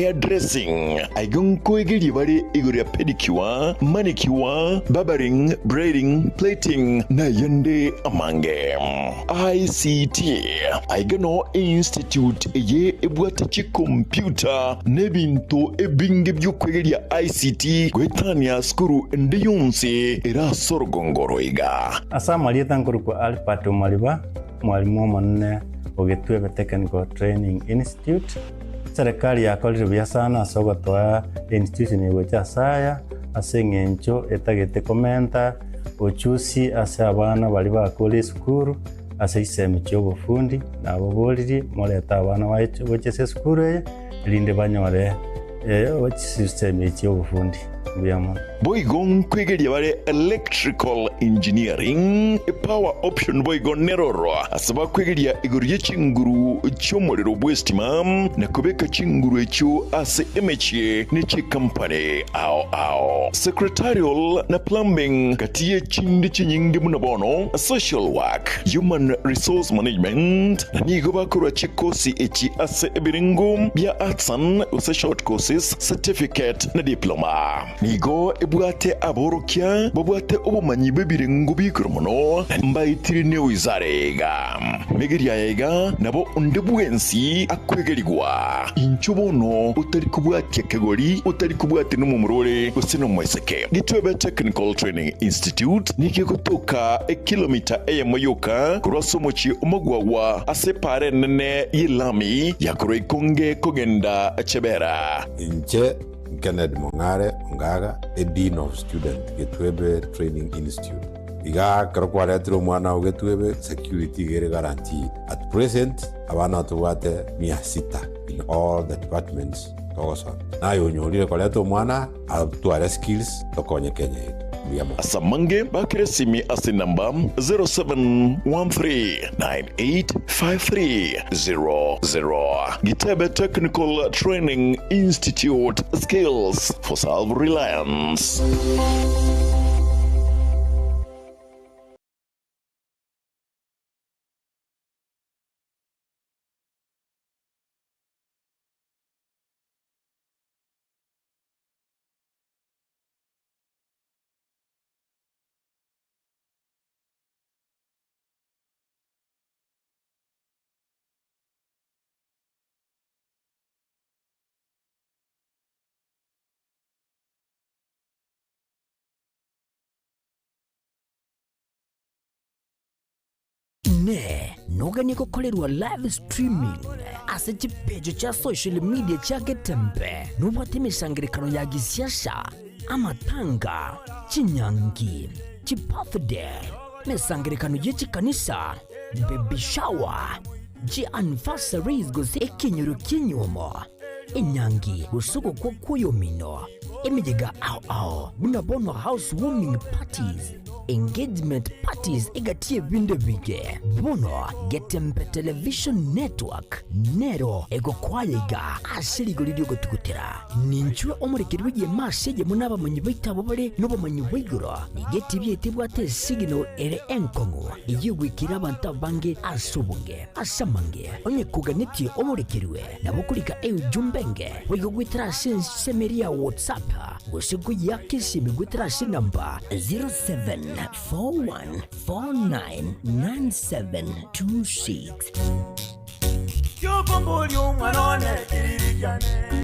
Hairdressing, Aiga nkoegerie bare igoro ya pedicure, manicure, barbering, braiding, plating, na ayande amange. ICT, Aiga noo einstitute eye ebwate chikompiuta na ebinto ebinge bi'okwegeria ICT goetania sukuru ende yonsi ere ase orogongo oro iga. Ase amarieta nkorokwa Albert Omariba, omwalimu omonene o Gitwebe Technical Training Institute. Eserekari yakorire buya sana ase ogotoa institution eye gocha ase aya, ase eng'encho etagete komenta uchusi ase abana baria bakure esukuru, ase chisemi chia obofundi, nababoririe morete abana baye gocha ase esukuru eye, erinde banyore chisemi echi chia obofundi. Mbuya mono. Boigo nkwegeria bare Electrical Engineering, Power Option boigo neroro ase bakwegeria igoro ye chinguru chi'omorero bw'estima na kobeka chinguru echio ase emechie ne chikampani ao ao. Secretarial na Plumbing gati ye chinde chinyinge buna bono Social Work, Human Resource Management na nigo bakorwa chikosi echi ase ebirengo bia Arts and gose Short Courses, Certificate na Diploma. Nigo ebwate aborokia babwate obomanyi bw'ebirengo bi'igoro mono, na mbaetire newizara iga. Megeria aya iga nabo onde bwensi akwegerigwa. Inchuo bono otari kobwatia kegori, otari kobwatia nomomura ore gose nomoiseke. Gitwebe Technical Training Institute nigo egotoka ekilomita eyemo yoka korwa ase omochie omogwagwa ase epaara enene y'elami ya korwa Ikonge kogenda Chebera. Inche Kennedy Mong'are Ongaga, a Dean of Student, Getwebe Training Institute. Igaa ekero kwaretire omwana oo Getwebe, security iga ere guaranteed. At present, abana tobwate mia sita in all the departments togosoma. Naye onyorire koreta omwana atware skills tokonye Kenya yetu. Mbuya mono. Ase amange bakere esimi ase enamba 0713985300. Gitebe Technical Training Institute, Skills for Self-Reliance. Inee! Noganie gokorerwa live streaming ase chipeji chia social media chia Getembe? Nobwate emesangererekano ya gisiasa, amatanga, chinyangi, chibirthday, emesangererekano ye chikanisa, baby shower, chianniversaries gose ekenyoro ki'enyuomo, enyangi gose ogokwa kw'oyomino, emeyega ao ao buna bono house warming parties, engagement parties egati y'ebinto ebinge. Bono Getembe Television Network nero egokoaya iga ase rigori ri'ogotugutera. Ninchwe omorekeri bw'egeema ase eyemo nabamanyi baito abwo bare nobomanyi bwa igoro. Nigo etibi yaito ebwate esignal ere enkong'u eyio egoikera abanto abange ase obonge. Ase amange, onye koganetie omorekerwe, nabo okorika eujumbe enge boigo goetera ase ensemo eria ya WhatsApp gose koyiaka esimi goetera ase enamba 0741499726. Tiokomboria omwana one kiriri kiane.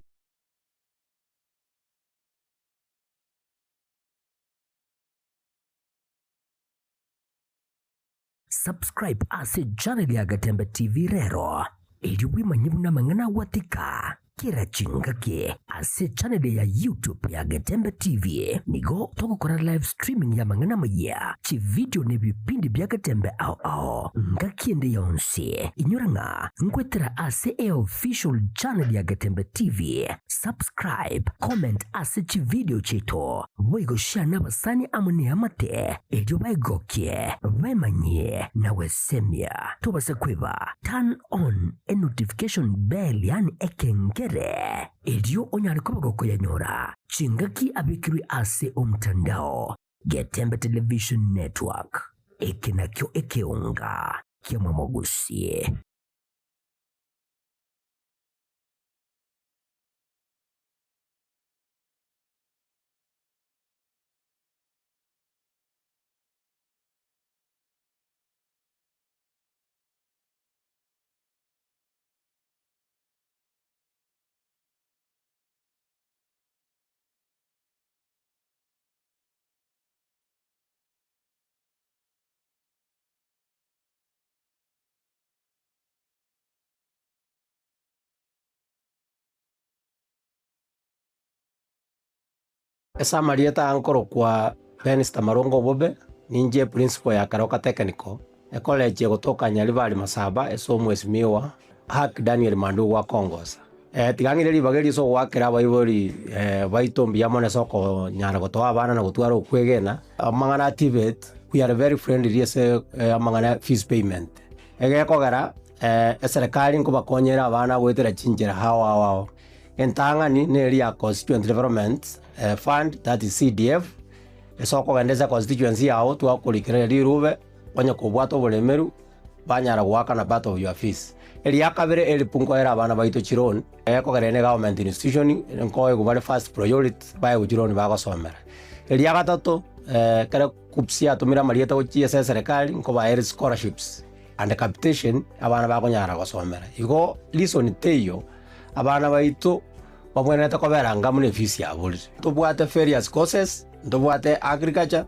Subscribe ase channel ya Gatembe TV rero, erio bwemanye buna amang'ana agwatika kera chingaki ase channel ya YouTube ya Getembe TV. Nigo togokora live streaming y'amang'ana amayia, chividio na ebipindi bia Getembe ao ao ngaki ende yonsi. Inyora ng'a nkwetera ase eofficial channel ya Getembe TV. Subscribe, comment ase chividio chiaito, boigo share nabasani amo neamate erio baegokie, bemanyie na gwesemia. Tobasa kweba turn on enotification bell yaani ekengere erio onyare koba gokoyanyora chingaki abekirwe ase omtandao. Getembe Television Network, eke nakio ekeonga ki'amamogusie. Ase amarieta aa nkorokwa Benster Marongo Obobe, ninche principal ya Keroka Technical, ecollege egotoka Nyaribari Masaba ase omwesimiwa Hack Daniel Mandugu akongosa. Tiga ng'ire ribaga eri ase ogoakera abaibori baito mbuya mono ase okonyara gotoa abana na gotwara okwegena. Amang'ana a TVET, we are very friendly ase amang'ana ya fees payment. Egekogera eserekari nkobakonyera abana goetera chinchera ao ao ao. Entang'ani neri ya Constituent Development Fund, that is CDF, ase okogenda ase econstituency yao twakorikera rirube onye kobwate oboremeru banyara goakana part of your fees. Eria kabere help nkoera abana baito chiloan, ekogera ere government institution nkoegwa bare first priority baegwe chiloan bagosomera. Eria gatato ekero KUCCPS yatomire amarieta gochia ase eserekari nkobaere scholarships and capitation abana bakonyara gosomera. Igo reason teiyo abana baito babwenerete kobera anga buna efees yaborire. Ntobwate various courses, ntobwate agriculture,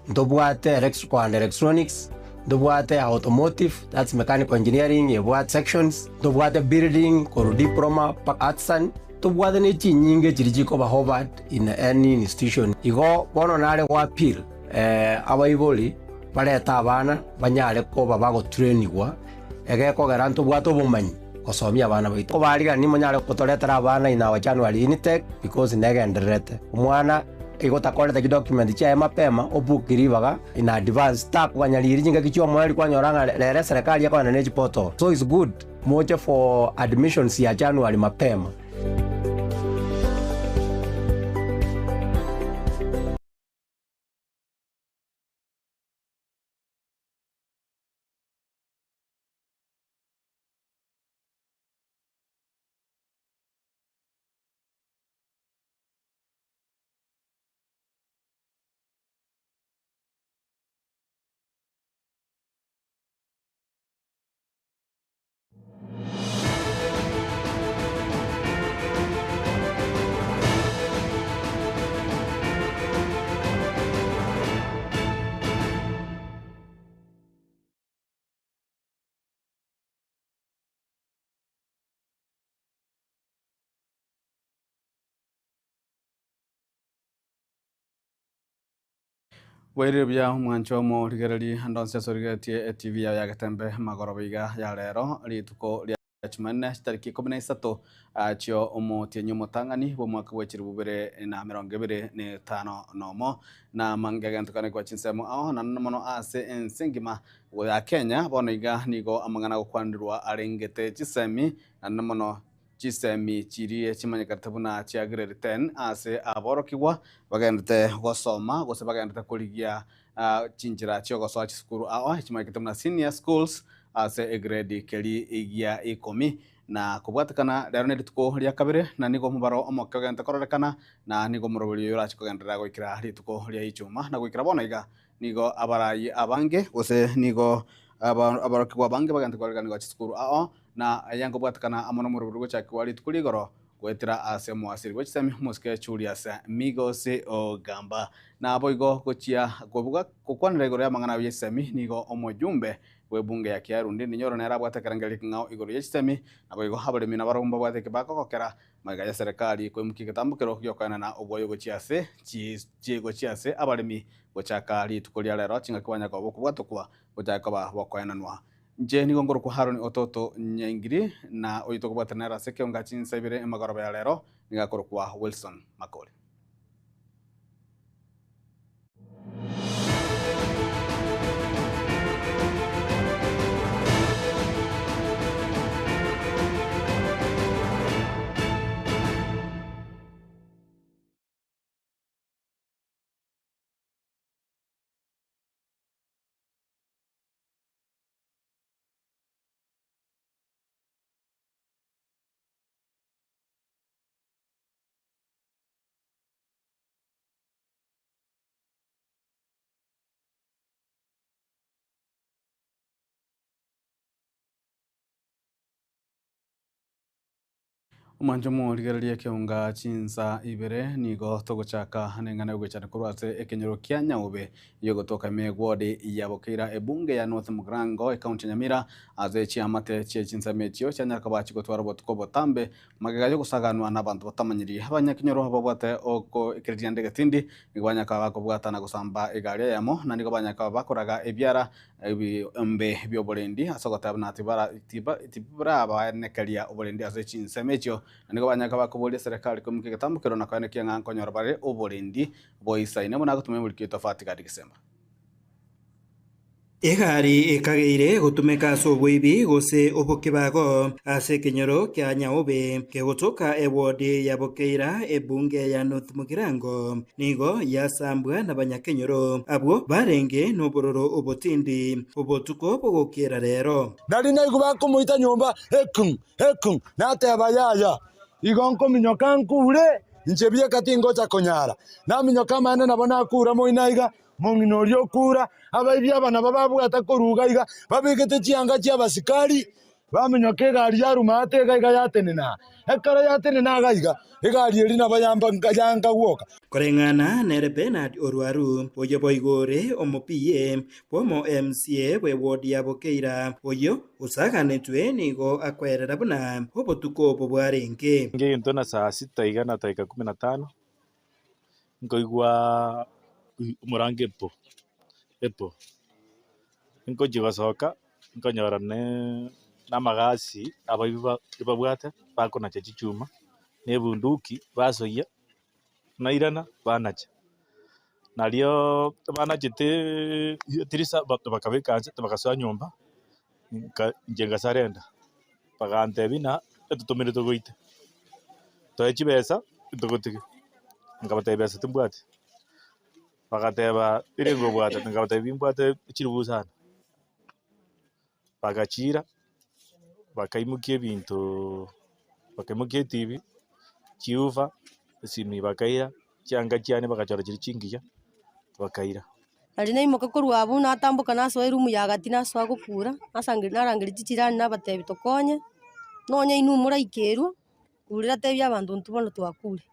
ntobwate electrical and electronics, ntobwate automotive, that's mechanical engineering ebwate sections, ntobwate building korwa diploma mpaka artisan, ntobwate ne chinyinge chiria chikoba hovered in any institution. Igo bono nare go appeal abaibori barete abana banyare koba bagotrainigwa egekogera ntobwate obomanyi gosomia abana baito. Kobarigani monyare gotoretera abana in our January intake because negendererete. Omwana igo takorete chidocument chiaye mapema obook ribaga in advance takoganya riiri chingaki chiomoerio kwanyora ng'a rero eserekari ekogenda ne chiportal. So it's good moche for admissions ya January mapema. Bwairire buya omwancho omorigereria ande onsi ase origeretie etv yao ya Getembe magoroba iga ya rero rituko ria Jumanne chitariki ikomi na isato chio omotienyi omotang'ani bw'omwaka bwe chilifu bibere na emerongo ebere na etano nomo na amange agentokanekwa chinsemo ao na mono ase ense engima ya Kenya bono iga nigo amang'ana agokwanderwa arengete chisemi naende mono Chisemi chiria chimanyekanete buna chia grade ten ase aborokigwa bagenderete gosoma gose bagenderete korigia chinchera chiogosoa chisukuru ao chimanyekete buna senior schools ase egrade keri gia ikomi. Na kobwatekana rero nerituko ria kabere na nigo omobaro omoke ogenderete kororekana na nigo omoroberi oyo orache kogenderera goikera rituko ria ichuma na goikera bono iga nigo abarai abange gose nigo aborokigwa abange bagenderete koariganigwa chisukuru ao Na aya nkobwatekana amo nomorobori gochakigwa rituko rigoro goetera ase omoasiri bwe chisemi omosike Julius Migosi Ogamba. Naboigo gochia kobuga gokwanera igoro y'amang'ana ayio ye chisemi nigo omojumbe bw'ebunge ya Kiarundi Ndinyoro nere abwate ekerengererio ekeng'ao igoro ye chisemi. Naboigo abaremi nabarobwo mbabwate ekebako gokera magega ya serikali koimokia egetambokero giokoenana obwoyo gochia ase gochia ase abaremi gochaka rituko ria rero chingaki banya koba bokobwatokwa gochake koba bokoenanwa. Inche nigo nkorokwa Haroni ototo Nyaingiri, na oyio tokobwatana nere ase ekeonga chinsa ibere emagoroba ya rero nigo akorokwa Wilson Makori. Omwancho morigererie ekeunga chinsa ibere nigo togochaka neng'ana yogoichana korwa ase ekenyoro kia Nyaube yogotoka ime eward ya Bokeira ebunge ya North Mugirango ecounty ya Nyamira ase chiamate chie chinsemo echio chianyara koba chigotwara obotuko obotambe magega yogosaganwa nabanto batamanyiri. Abanyakenyoro babwate okoekereria nde egetindi nigo banyara koba bakobwata na gosamba egari eyemo na nigo banyara koba bakoraga ebiara Ebiombe bi'oborendi ase ogoteba buna tibarabaenekeria oborendi ase chinsemo echio, na nigo banyare koba bakoboria eserekari koimokia egetambo keria na koenekia ng'a nkonyora bare oborendi boisaine buna agotumia emorikio etofauti gati Gesemba. Egari ekageire gotumeka ase oboibi gose obokebago ase ekenyoro kia Nyaobe kegotoka eward ya Bokeira ebunge ya North Mugirango. Nigo yasambwa nabanyakenyoro abwo barenge nobororo obotindi obotuko bogokiera rero. Nari naigwa bakomoita nyomba, Ekng! Ekng! Nateba, Yaya, igo nkominyoka nkure, inche bieka tingocha konyara. Naminyoka amaene nabo nakura moino aiga, mong'ina oria okura, abaibi aba nabo babwata koruga iga, babegete chianga chi'abasikari, Baminyoka egari yaruma ate iga iga yatenena aa. Ekero yatenena iga iga, egari eria nabo yamba yanga gwoka. Koreng'ana nere Bernard Orwaru, oyio boigo ore omo-PA bw'omo MCA bw'eward ya Bokeira, oyio osaganetwe nigo akwerera buna obotuko obo bwarenge. Ngento na saa sita iga na dakika kumi na tano, nkoigwa omorango epo, epo, nkochia gosoka. Nkonyora ne namagasi abaibi babwate bakonacha chichuma, na ebunduki basoyia, nairana banacha. Nario banacheteeee etirisa bakabeka nse bagasoa nyomba, nka inche ngasarenda, bagantebia ng'a etotomire togoite, toe chibesa togotige, nkabatebia besa timbwati. Bagateba, Erenge obwate? Nkabatebia, Nimbwate chiribu isano. Bagachiira, bakaimokia ebinto, bakaimokia etibi, chiufa, esimi bakaira, chianga chiane bagachora chiria chingiya, bakaira. Nario naimoka korwa abwo natamboka nasoa eroom ya gati nasoa gokura, nasangereria narangeria chichirani nabatebia tokonye, nonye inwe moraikerwe. Kurera tebia abanto intwe bono twakure.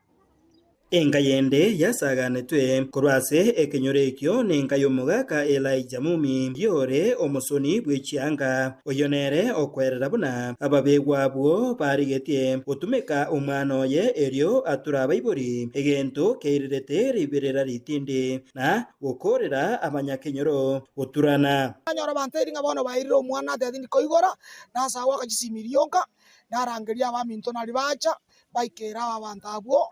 Enka yende yasaganetwe korwa ase ekenyoro ekio nenka y'omogaka Elijah Mumi, oyore omosoni bwe chianga. Oyio nere okwerera buna ababegwa abwo barigetie gotumeka omwana oye erio ature abaibori, egento keirerete riberera ritindi na gokoorera abanyakenyoro goturana. Nanyora bantebirie ng'a bono bairire omwana natebia tindi koigora, nase agoaka chisimi rioka, Narangerie abaminto naria bacha, baikere abanto abwo,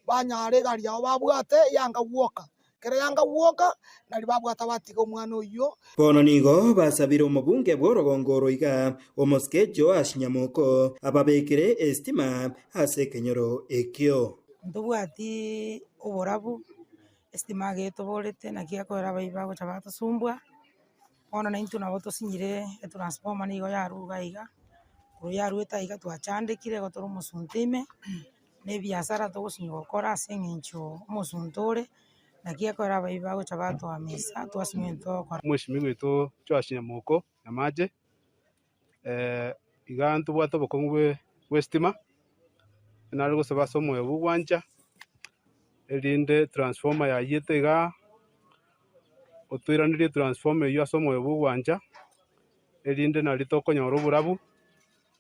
banyare egari yabo babwate yanga gwoka. Ekero yanga gwoka, naria babwata batiga omwana oyio. Bono nigo basabire omobunge bw'orogongo oro iga, omosike Joash Nyamoko, ababekere esitima ase ekenyoro ekio. Ntobwati oborabu, esitima iga etoborete naki ekorera abaibwa bagocha batosumbua. Bono naintwe nabo tosinyire etransformer nigo yarure iga iga, korwa yaruete aiga twachandekire igo tore omosunte ime, na ebiasara togosinywa gokora ase eng'encho omosunte ore, naki ekero abaibi bagocha batoamisa twasinywa ebinto togokora. Omweshimiwa oito Joash Nyamoko Nyamache, iga ntobwate obokong'u bwe estima, nare gosaba ase omoyo bwa ogwancha, erinde transformer yayiete igaa. Otoiranerie transformer eyio ase omoyo bw'ogwancha, erinde nario tokonyora oborabu,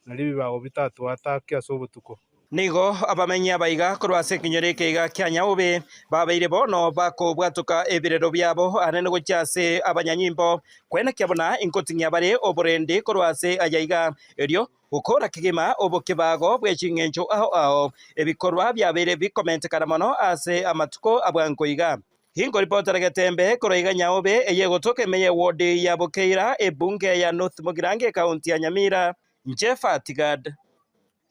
nario ebibago bitatoatake ase obotuko. Nigo abamenyi abaiga korwa ase ekenyoro eke iga kia Nyaobe babeire bono bakobwatoka ebirero biabo anene gochia ase abanyanyimbo, kwenekia buna inkoting'ia bare oborendi korwa ase aya iga, erio gokora kegima obokebago bwe ching'encho ao ao, ebikorwa biabeire bikomentekana mono ase amatuko a bwango iga. Inkoripotera getembe korwa iga Nyaobe eye egotoka ime y'eward ya Bokeira, ebunge ya North Mugirango ekaunti ya Nyamira. Inche Fatigad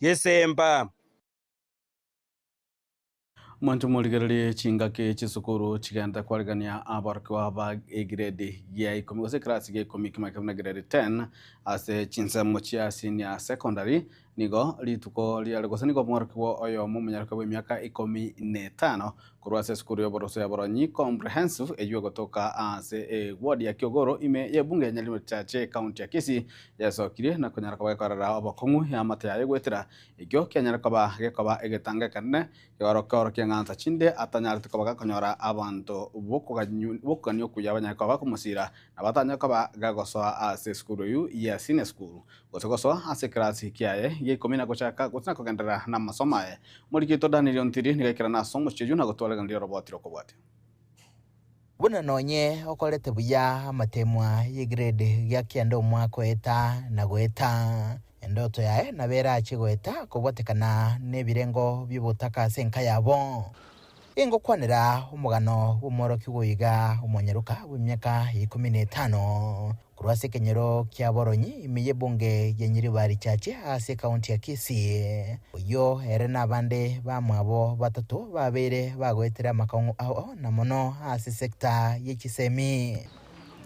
Gesemba. Mwanche morigererie chingaki chisukuru chigente kwarigania aborokigwa ba egrade gia ikomi gose ekerasi gia ikomi kemanyete buna grade 10 ase chinsemo chia senior secondary. Nigo rituko riare gose nigo omworokigwa oyomo omonyaroke bw'emiaka ikomi na etano korwa ase esukuru y'oboroso ya Boronyi Comprehensive eyio egotoka ase eward ya Kiogoro ime y'ebunge ya Nyaribari Chache ekaunti ya Kisii yasokirie na konyara koba gekorera obokong'u y'amate yaye goetera ekio kianyare koba gekoba egetanga ekenene Keorokia ng'a nsa chinde atanyarete koba gakonyora abanto b'okogania okuya banyare koba bakomosiira, na batanyare koba gagosoa ase esukuru eyio ya senior school, gose gosoa ase ekerasi kiaye gia ikomi na gochaka gose na kogenderera namasomo aye. Omoriki oito Daniel Ontiri nigo aikerana ase omochie oyio na gotwareganiria oroboti rokobwatia. Buna nonye okorete buya amateemwa y'egrade gia kianda omwaka oeta na goeta, endoto yaye nabo erache goeta kobwatekana nebirengo bi'obotaka ase enka yabo. Ingokwanera omogano bw'omworokigwa oyo iga omonyaroka bw'emiaka ikomi na etano, korwa ase ekenyoro kia Boronyi ime y'ebunge ya Nyaribari Chache ase ekaunti ya Kisii. Oyio ere na abande bamwabo batato babeire bagoetera amakong'u ao na mono ase sector ye chisemi.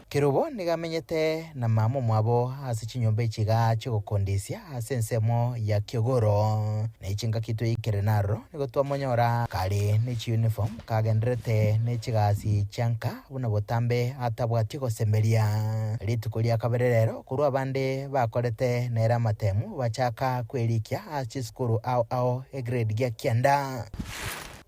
Kerubo nigo amenyete na mama omwabo ase chinyomba echi iga chi'ogokondisia ase ensemo ya Kiogoro. Na chingaki toikire naroro nigo twamonyora kare ne chiuniform kagendererete ne chigasi chia nka buna botambe atabwati gosemeria. Rituko ria kabere rero korwa abande bakorete nere amatemu bachaka kwerikia ase chisukuru ao ao egrade gia kianda.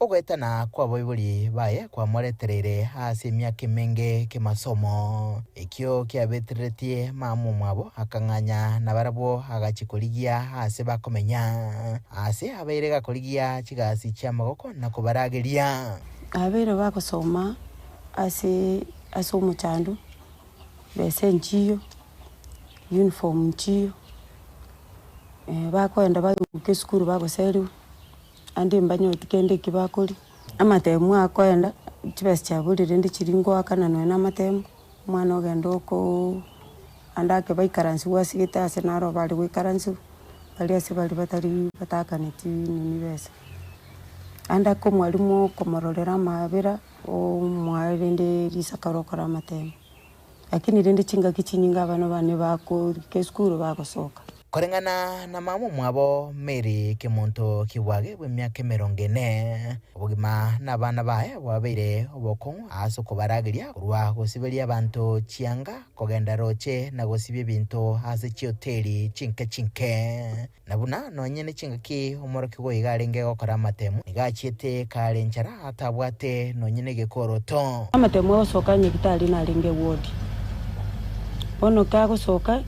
Ogoetana kw'abaibori baye kwamoretereire ase emiaka emenge kemasomo. Ekio kiabetereretie mama omwabo akang'anya nabarabwo agachia korigia aase bakomenya, aase abeire gakorigia chigasi chi'amagoko na kobarageria. Abeire bagosoma ase ase omochando, besa enchiyo, uniform nchiyo, bakoenda bagoika esukuru bagoseriwa. Ande mbanyoti kende eki bakoria, amatemu akoenda, chibesa chiaborire rende chiria ngoakana nonya na amatemu, omwana ogenda okoo ande ake baikaransigwe asigete ase naro bare goikaransigwa, baria ase baria batari bataakaneti nini besa. Ande ake omwalimu okomororera amaabera, omoa rende risaka rokora amatemu. Lakini rende chingaki chinyinge abana bane bakorika esukuru bagosoka. Koreng'ana na mama omwabo Mary Kemunto Kibwage bw'emiaka emerongo ene, obogima nabana baye bwabeire obokong'u ase okobarageria korwa gosiberia abanto chianga, kogenda roche na gosibia ebinto ase chihoteli chinke chinke. Na buna nonye ne chingaki omorokigwa oiga arenge gokora amatemu, nigo achiete kare enchara atabwate nonye negekoroto. Amatemu agosoka nyagitari narenge ward. Bono kagosoka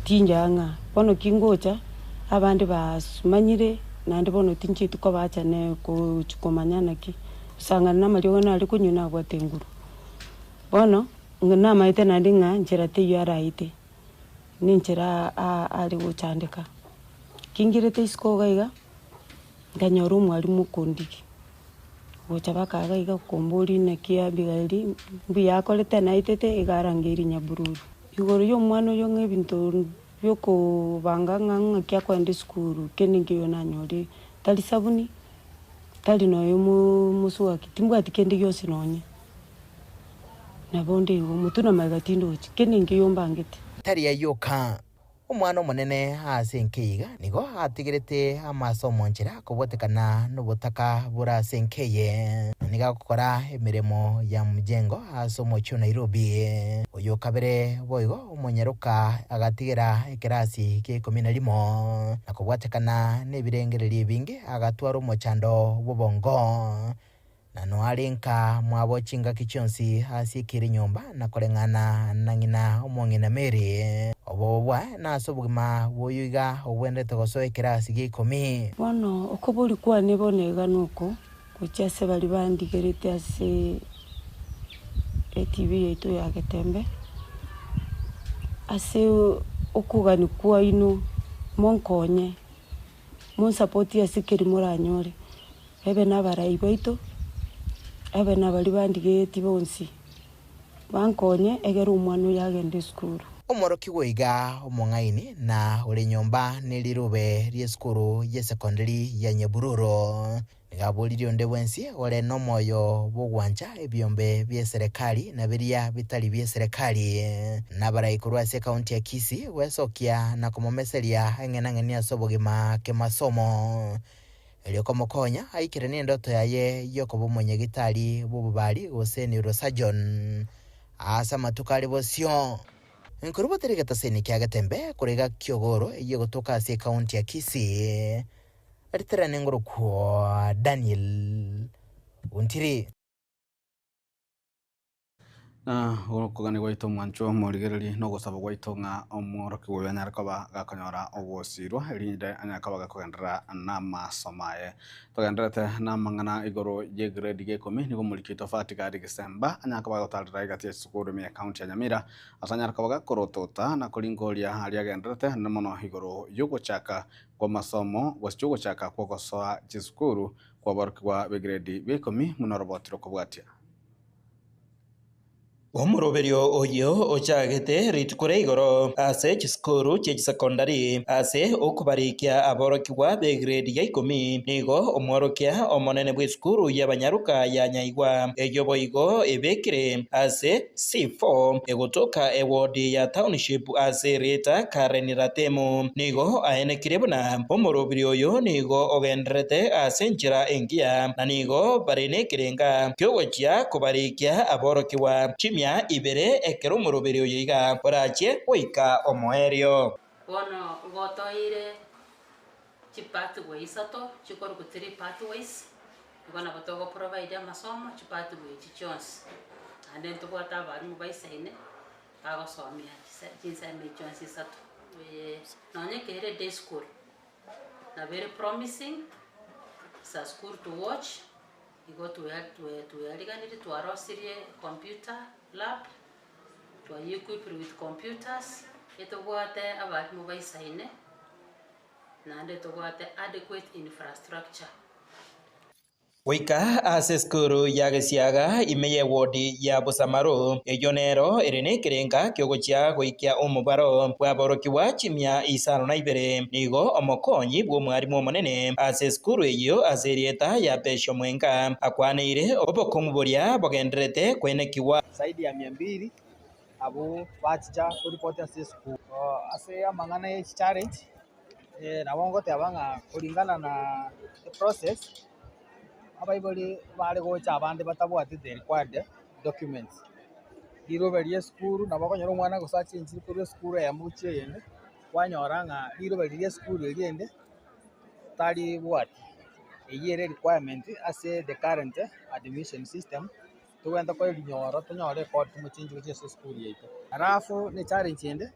tinyaa ng'a bono ki ngocha abande bamanyire naende bono tinchieti kobacha ne gochi komanya naki. Gosang'ana na amariogo nare konywa nabwate nguru. Bono namaete naende ng'a nchera teiyo araete. Nenchera are gochandeka. Kingirete isiko iga iga, nkanyora omwalimu okondigi, gocha baka iga iga okomboria naki Abigaili mbuya akorete naetete iga arangeirie nyabururu. Igoro ya omwana oyo ng'a ebinto biokobanga ng'a ng'aki akoenda esukuru kende nkeiyo nanyorire, tari sabuni, tari nonya omoswaki, timbwati kende gionsi nonye. Nabo onde igo, omotwe na magega tindochi, kende nkeiyo mbangete. Tari ayio oka, omwana omonene ase enka eye iga nigo atigerete amaso omonchera kobwatekana nobotaka bore ase enka eye, na nigo agokora emeremo ya mjengo ase omochie o Nairobi. Oyo kabere boigo omonyaroka agatigera ekerasi kia ikomi na rimo, na kobwatekana nebirengererio ebinge agatwara omochando bw'obongo. Na noare nka mwabo chingaki chionsi asiekire nyomba na koreng'ana na ng'ina omong'ina Mary. Obobe bwaye nase obogima bw'oyo iga obwenerete gosoa ekerasi gia ikomi. Bono okobori kwane bono iga noko, gochia ase baria bandigerete ase etv yaito ya Getembe, ase okogania kwaino monkonye, monsapotie ase keri moranyore. Ebe nabarai baito, ebe nabaria bandigetie bonsi, bankonye egere omwana oyo agende esukuru. Omworokigwa oiga omong'aini na ore nyomba ne rirube ri'esukuru y'esekondari ya Nyabururu. Nigo aboririe onde bwensi ore nomoyo bw'ogwancha ebiombe bi'eserekari na biria bitari bi'eserekari, na abarai korwa ase ekaunti ya Kisii gwesokia na komomeseria eng'enang'eni ase obogima kemasomo, erio komokonya aikeranie endoto yaye y'okoba omonyagitari bw'obobari gose neurosurgeon ase amatuko are bosio. Nkorwa teri getaseni kia Getembe korega Kiogoro eyio egotoka ase ekaunti ya Kisii. Riterane ngorokwo Daniel Ontiri. Na okogania gwaito omwanchwa omorigereria na ogosaba gwaito ng'a omworokigwa oyo anyare koba gakonyora ogosirwa, erinde anyare koba gakogenderera namasomo aye. Togendererete namang'ana igoro y'egrade ya ikomi, nigo omoriki oito Fatigari Gisemba anyare koba agotarera egati ya chisukuru ime ya county ya Nyamira, ase anyare koba gakorotota na koringoria aria agendererete naende mono igoro y'ogochaka kw'amasomo gose chi'ogochaka kw'ogosoa chisukuru kw'aborokigwa b'egredi bia ikomi buna oroboti rokobwatia. Omoroberio oyio ochagete rituko ria igoro ase chisukuru chie chisecondary ase okobarikia aborokigwa b'egredi ya ikomi nigo omworokia omonene bw'esukuru y'abanyaroka ya Nyaigwa eyio boigo ebekire ase C4 egotoka ewodi ya Township ase erieta Karen Ratemo nigo aenekirie buna omorobiri oyo nigo ogendererete ase enchera engiya na nigo bare nekerenga kiogochia kobarikia aborokigwa chimia ibere ekero omorobiri oyo iga orachie goika omoerio. Bono gotoeire chipathway isato chikorokwa three pathways, igo nabo togo provide amasomo chipathway echi chionsi. Naende ntobwate abalimu baisaine, bagosomia chise chinsemo echi chionsi isato. Nonye ekere day school, nabo ere promising, is a school to watch, igo tweariganirie twarosirie computer lab, twayeequipire with computers, etobwate abalimu baisaine, naende tobwate adequate infrastructure. Goika ase esukuru ya Gesiaga ime y'ewodi ya Busamaru, eyio nero ere nekerenga ki'ogochia goikia omobaro bw'aborokigwa chimia isano na ibere. Nigo omokonyi bw'omwarimu omonene ase esukuru eyio ase erieta ya Pesho Mwenga akwaneire obokong'u boria bogendererete kwenekigwa. Zaidi ya mia mbili abwo bachicha koripoti ase esukuru. Ase amang'ana ye chichallenge, nabo ngoteba ng'a kulingana na eprocess, abaibori bare gocha abande batabwati the required documents. Rirobe ria esukuru nabo okonyora omwana gose achenchire korwa esukuru eyemo gochia eyende, kwanyora ng'a rirobe riria esukuru eria ende taribwati. Eyio ere requirement ase the current admission system. Togwenta koerinyora tonyore ekodi tomochengi gochia ase esukuru yaito. Alafu ne challenge ende,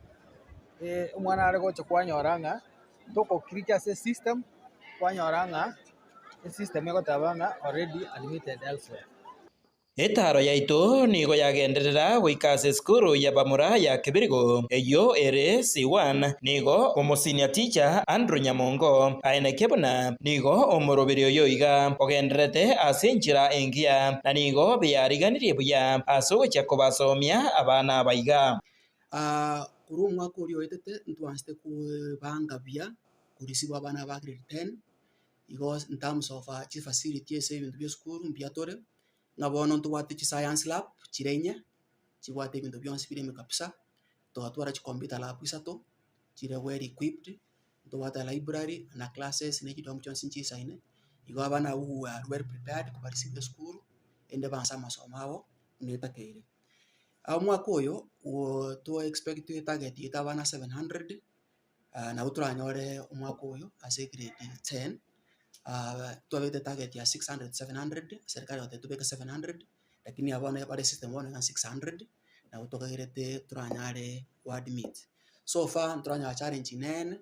omwana are gocha kwanyora ng'a togoclick ase esystem, kwanyora ng'a esystem egoteba ng'a already admitted elsewhere. Etaaro yaito nigo yagenderera goika ase esukuru y'abamura ya Kibirigo, eyio ere C1. Nigo omosenior teacher Andrew Nyamongo aenekia buna nigo omoroberi oyo iga ogendererete ase enchera engiya, na nigo beyariganirie buya ase ogochia kobasomia abana aba iga. Korwa omwaka oria oetete ntwanchete kobanga buya korisibwa abana ba grade ten, igo in terms of chifacility ase ebinto bia esukuru mbuya tore, ng'a bono ntobwate chiscience lab chire inye, chibwate ebinto bionsi bire ime kabisa, Twatwara chicomputer lab isato, chire well equipped, ntobwate library na classes na chidorm chionsi nchisaine, igo abana abwo we are well prepared kobarisia esukuru, erinde baanse amasomo abo buna etakeire. Omwaka oyo, to expect etarget yaito abana 700, nabo toranyore omwaka oyo ase egrade 10, twabete target ya 600 700, serikali egoteba tobeke 700, lakini abwo bono bare system bono iga 600. Nabo tokagerete toranyare go admit. So far ntoranyora challenge inene,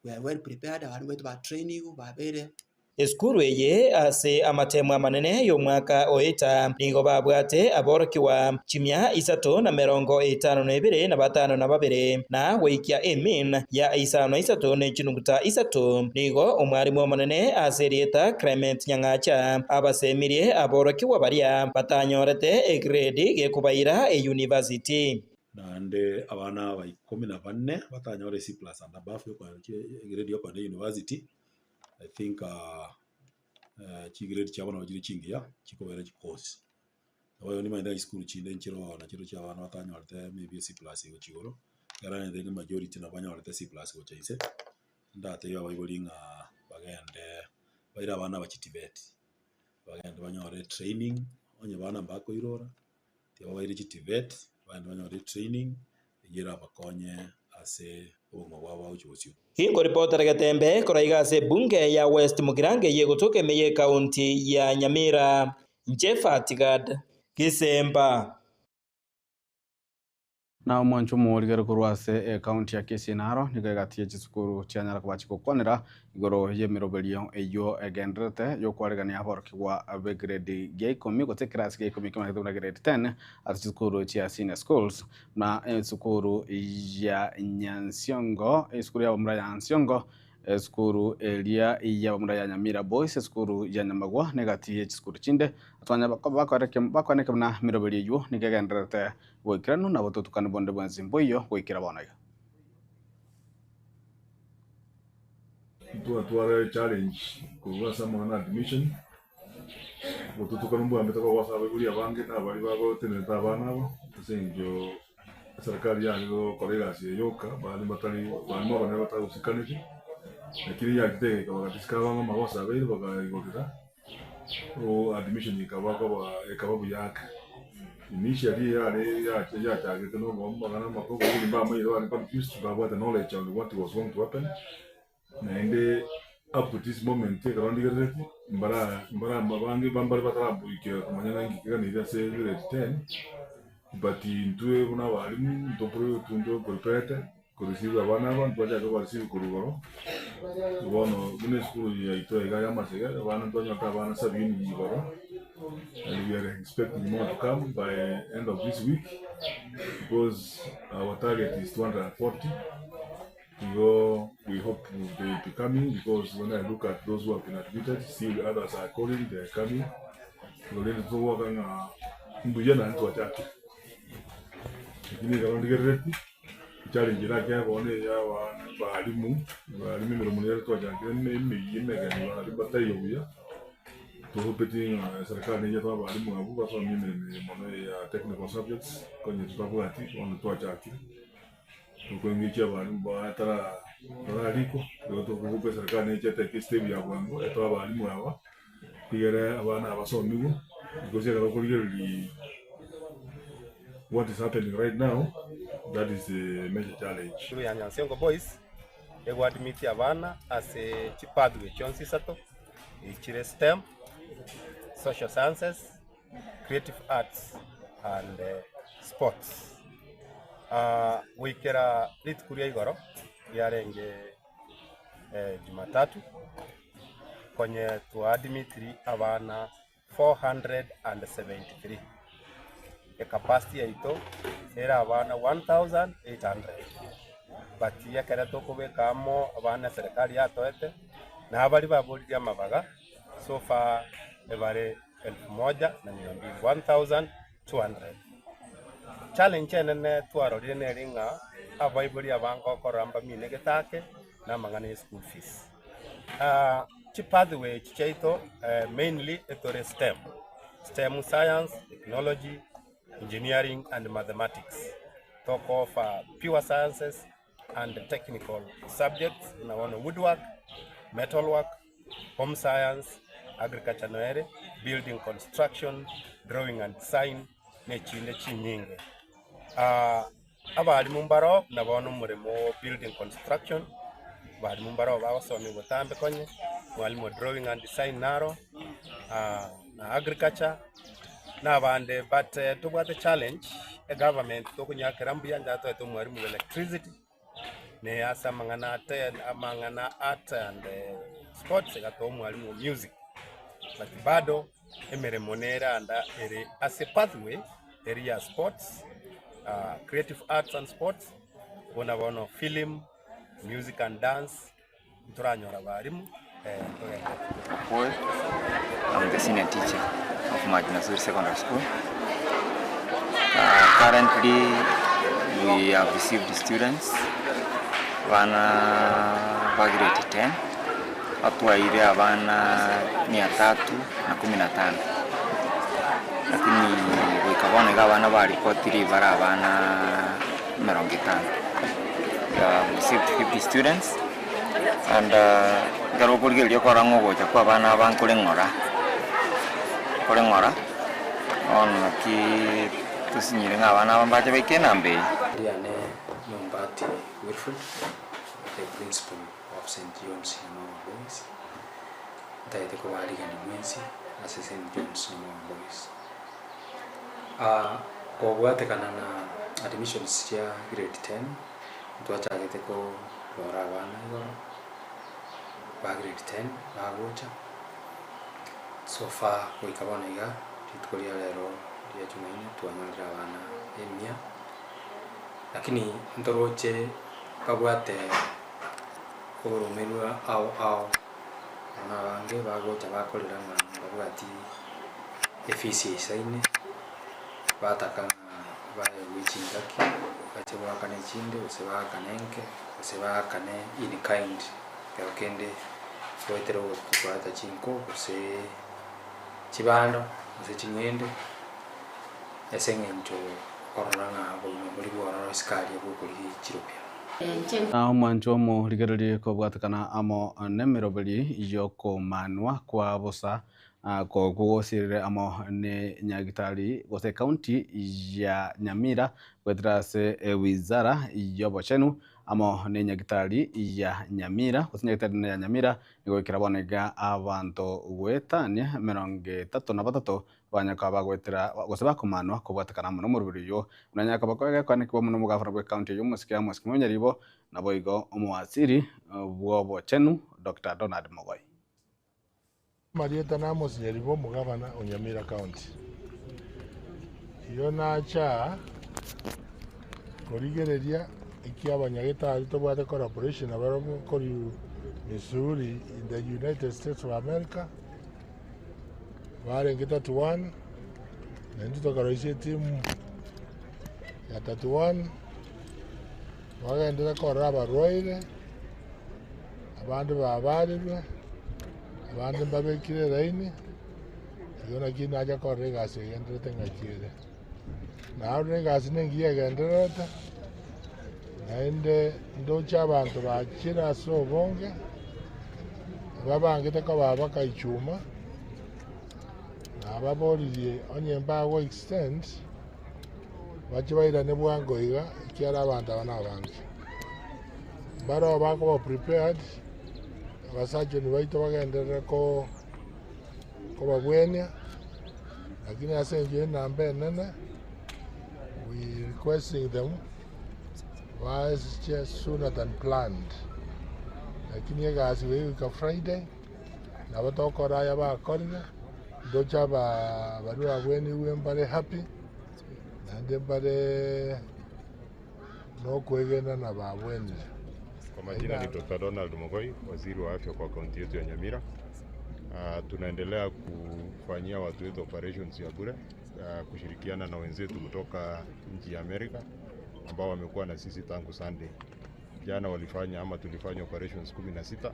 we are well prepared, abana baito ba trainigwe babeire. Esukuru eye ase amatemo amanene y'omwaka oeta nigo babwate aborokigwa chimia isato na merongo etano na ebere na batano na babere, na goikia emean ya isano na isato ne chinuguta isato. Nigo omwarimu omonene ase erieta Clement Nyang'acha abasemirie aborokigwa baria batanyorete egrade gekobaira eyunivasiti. Naende abana aba ikomi na bane batanyore C plus and above yokoenda egrade yokoenda university, I think. chigrade chiabo nabo chire chingiya, chikobera chikosi. Nabo igo nimanyete ng'a chisukuru chinde nchire oo nachio chia abana batanyorete maybe e C plus gochia igoro, ekero narentire ng'a majority nabo banyorete C plus gocha inse, ndatebie abaibori ng'a bagende baire abana aba chiTVET, bagende banyore etraining, onye bana mbakoirora, tiga babaire chiTVET, bagende banyore etraining, eyio erabakonye ase obogima bwabo bagochia bosio. Ginkoripotera Getembe korwa iga ase ebunge ya West Mugirango eyio egotoka ime y'ecounty ya Nyamira. Inche Fatigad Gisemba. Na omwancho omoorigere korwa ase ecounty ya Kisii naro nigo egati ye chisukuru chianyara koba chigokwanera igoro y'emeroberio eyio egendererete y'okwaregania aborokigwa b'egrade gia ikomi gose ekerasi gia ikomi ekemanyete buna grade 10 ase chisukuru chia senior schools buna esukuru ya Nyansiongo, esukuru y'abamura ya Nsiongo, esukuru eria y'abamura ya Nyamira Boys, esukuru ya Nyamagwa na egati ye chisukuru chinde. Twanya bakwaneke buna emeroberio eyio nigo egendererete Goikeranu na botutukanu bonde bwensi mboiyo goikera bono iga. Ntwatwara echallenge korwa ase amang'ana a admission, obotutukanu mbwambete koba ase abaibori abange na baria bagotenerete abana aba, ase eng'encho eserekari yare gokora egasi eye yoka, baria batari barimo abanene batagosikanirie, lakini yachete egaika bagatisika abange amagoso abeire bakaigorera. Admission ekaba koba ekaba buya ake. Initially yare yachagete na amang'ana amakongu abaibori mbamanyete bare confused mbabwate knowledge on what was going to happen, naende up to this moment ekero ndigereretie mbara mbara abange mbare bataraboikera komanya ng'a inki keganeire ase grade 10, but intwe buna abalimu ntwe prepared. Koreceive abana aba ntwachake kobareceive korwa igoro, bono buna esukuru yaito iga ya amasege, abana ntwanyorete abana sabini igoro, and we are expecting more to come by end of this week because our target is 240 igo we hope they will be coming because when I look at those who have been admitted still others are calling they are coming, igo rende togoaka ng'a mbuya naende twachakire, lakini ekero ndigereretie. Echallenge erakia bono eya abalimu, abalimu emeremo nere twachakire emeyio emegeni bari bataiyo buya, tohopeti ng'a eserekari neyete abalimu abwo basomie emeremo eye mono ya technical subjects konye totabwati bono twachakire, tokoengage abalimu batara bararikwa, igo tokohope eserekari neche etake estep ya bwango etoe abalimu aba, Rigere abana abasomigwe, because ekero okorigereria what is happening right now, that is a major challenge. Esukuru ya Nyansiongo Boys egoadmit abana ase chipathway chionsi isato, echire STEM, Social Sciences, Creative Arts and Sports. Goikera rituko ria igoro riarenge Jumatatu, konye twaadmitiri abana 473, ecapacity yaito ere abana 1800, but ekere tokobeka amo abana eserekari yatoete, na abaria baboririe amabaga so far ebare elfu moja na mia mbili, 1200. Challenge enene twarorire neri ng'a abaibori abange okorora mbamine ake na amang'ana ya school fees. Chipathway echi chiaito mainly etore STEM, STEM science, technology, engineering and mathematics. Toko offer pure sciences and technical subjects buna bono woodwork, metal work, home science, agriculture noere, building construction, drawing and design, na echinde chinyinge. Abalimu mbaro buna bono omoremo o building construction, abalimu mbaro bagosomia botambe konye, mwalimu o drawing and design naro, na agriculture, na abande but tobwate challenge, egovernment tokonyakera mbuya njatoete omwalimu bwa electricity, na ase amang'ana ate amang'ana art and sports egatoa omwalimu o music, but bado emeremo nere anda ere ase pathway eri ya sports, creative arts and sports, buna bono film, music and dance, ntoranyora abalimu togenderere. Paul, I'm the senior teacher of Majinasuri Secondary School. Currently, we have received students bana ba grade 10. Batwaire abana mia tatu na kumi na tano, lakini goika bono iga abana baripotiri bare abana emerongo etano. We have received 50 students and ekero okorigereria okora ng'a ogocha kwa abana aba nkore ng'ora, nkore ng'ora, bono naki tosinyire ng'a abana aba mbache baike enamba eye. Riane Nyombati Wilfred, the principal of St. John's Nyamagwa Boys, ntagete kobarigania mwensi ase St. John's Nyamagwa Boys. Kobwatekana na admissions chia grade 10, ntwachagete korora abana igoro ba grade 10 bagocha, so far goika bono iga rituko ria rero ria jumaine twanyorire abana emia, lakini ntoroche babwate oborumerwa ao ao, bono abange bagocha bakorera ng'a mbabwati efees eisaine, bataka ng'a baegwe chingaki bache goakana echinde gose baakane enke gose baakane in kind ekero kende goetera ogokoreta chinko gose chibando gose ching'ende ase eng'encho okorora ng'a obogima mbori bwororo isiko aria bwokorigia chirobia. Na omwancho omorigererie kobwatekana amo nemeroberi y'okomanwa kwa bosa kogosirire amo ne nyagitari gose ekaunti ya Nyamira goetera ase ewizara y'obochenu amo ne nyagitari ya Nyamira gose nyagitari ya Nyamira nigo goikera bono iga abanto goetania emerongo etato na batato banyaka bagoetera gose bakomanwa kobwatekana amo nomoroberi oywo buna nyaka bakoegekwanekigwa mono omogafana bwa ekaunti eywo omosike Amos Kimunyaribo naboigo omowaziri bw'obochenu Dr. Donald Mogoi. Marieta na Amos Nyaribo omogabana o Nyamira County. Igo nacha aa korigereria eki abanyagetari tobwate collaboration nabarabwo korwa Missouri in the United States of America, barenge 31, naintwe tokaroisia etimu ya 31, bagenderere korora abarwaire, abande babarirwe, abande mbabekire eraini, igo naki nacha korora egasi egendererete ng'aki ere. Narora egasi na engiya egendererete, naende ndoche abanto bachire ase obonge, babangete koba bakaichuma, nababoririe onye mbago extend, bache bairane bwango iga, ekiagera abanto aba nabange. Baroo bakoba prepared, abasachoni baito bagenderere ko kobabwenia, lakini ase enchera enamba enene, we requesting them bache sooner than planned. Lakini egasi goika Friday, nabo tokora aya bakorire, ndoche aba baria babwenigwe mbare happy, naende mbare nokwegena na babwenire. Kwa majina ni Dr. Donald Mogoi, waziri wa afya kwa kaunti yetu ya Nyamira. Tunaendelea kufanyia watu wetu operations ya bure kushirikiana na wenzetu kutoka nchi ya Amerika ambao wamekuwa na sisi tangu Sunday. Jana walifanya ama tulifanya operations 16,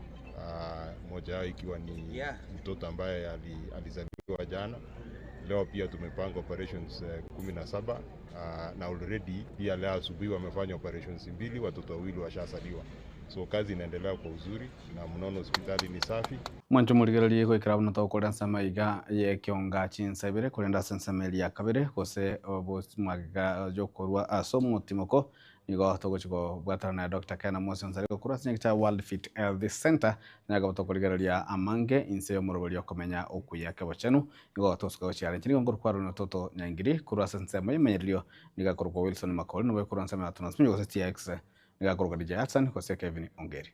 moja yao ikiwa ni mtoto ambaye alizaliwa jana. Leo pia tumepanga operations 17, na already pia leo asubuhi wamefanya operations mbili, watoto wawili washazaliwa. So kazi inaendelea kwa uzuri na mnaona hospitali ni safi. Mwancho morigererie goikera buna togokorera ensemo iga ya ekionga chinsa ibere korende ase ensemo eria ya kabere gose obosmwaga yokorwa ase omotimoko nigo togochi kobwatana na Dr. Ken Amos Onsari gokorwa ase nyagitari World Fit Health Center nyaga tokorigereria amange inse y'omorobori okomenya okuya kebochenu nigo togosuka gochiara inche nigo nkorokwa Ronald Toto Nyaingiri korwa ase ensemo y'emenyererio niga akorokwa Wilson Makori nigo ekorwa ensemo ya Transmission gose TX niga akorokwa DJ Hudson gose Kevin Ongeri.